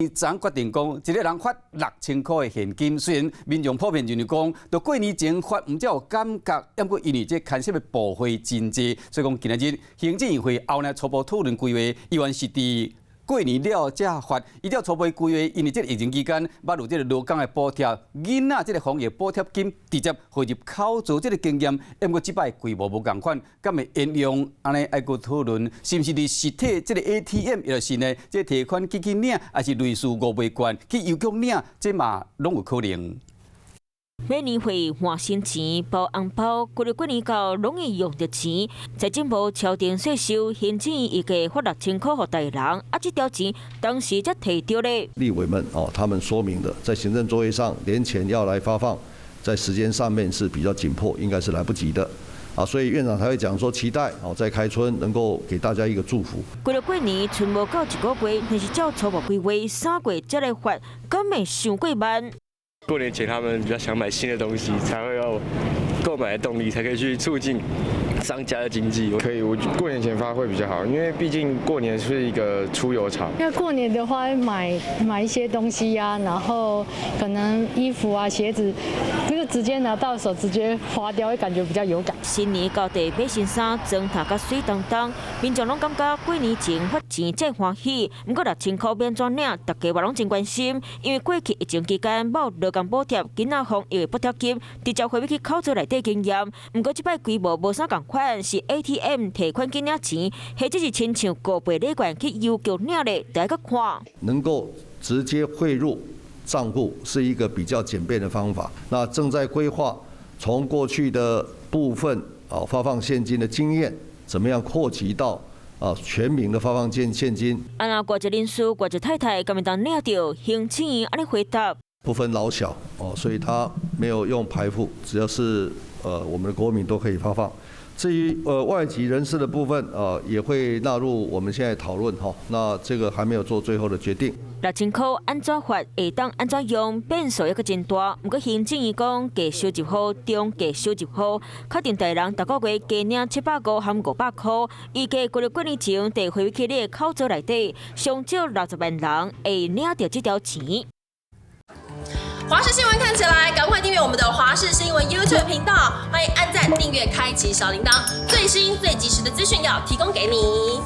昨決定講，一个人發6000箍的現金，雖然民眾普遍認為講，著過年前發毋才有感覺，毋過因為這牽涉的部費真濟，所以講今仔日行政院會後呢初步討論規劃，猶原是佇過年了才發。依照初步規劃，因為這个疫情期間，捌有這个勞工的補貼、囡仔這个防疫補貼金直接匯入口座這个經驗，毋過這擺規模無仝款，敢會沿用？按呢愛閣討論，是毋是佇實體這个 ATM，抑是呢，這提款機去領，抑是類似五倍券去郵局領，這嘛攏有可能。買年貨換新錢包紅包，規个過年到攏會用著錢。財政部敲定稅收，行政院預計發6000箍予台人，啊，這條錢當時才提著咧。立委們哦，他們說明的，在行政作業上年前要來發放，在時間上面是比較緊迫，應該是來不及的。啊，所以院長才會講說，期待哦，在開春能夠給大家一個祝福。過了過年，賰無到一個月，但是照初步規劃，3月才來發，敢會傷過慢？過年前他們比較想買新的東西，才會有購買的動力，才可以去促進商家的經濟。可以，我過年前發會比較好，因為畢竟過年是一個出遊潮。因為過年的話，買一些東西呀，然後可能衣服啊、鞋子，就是直接拿到手，直接花掉，會感覺比較有感。新年到底買新衫，妝頭佮媠當當，民眾攏感覺過年前發錢才歡喜。毋過6000箍欲按怎領，大家嘛攏真關心，因為過去疫情期間無勞工補貼、囡仔防疫補貼金，直接匯入去口座內底經驗。毋過這擺規模無啥仝款，是 ATM 提款機領錢，或者是親像五倍禮券去郵局領咧，著愛閣看。能夠直接匯入賬戶是一個比較簡便的方法。那正在規劃從過去的部分啊發放現金的經驗，怎麼樣擴及到啊全民的發放現金？啊，若外籍人士、外籍太太，敢會當領著？行政院按呢回答：不分老小哦，所以他沒有用排富，只要是我們的國民都可以發放。至於外籍人士的部分啊，也會納入我們現在討論哈。那這個還沒有做最後的決定。6000箍按怎發，會當按怎用，變數抑閣真大。毋過行政院講，低收入戶、中低收入戶，確定台人逐個月加領750含500箍，預計過了過年前，佇匯入去你的口座內底，上少60萬人會領著這條錢。華視新聞看起來，趕快訂閱我們的華視新聞 YouTube 頻道，歡迎按讚、訂閱、開啟小鈴鐺，最新最及時的資訊要提供給你。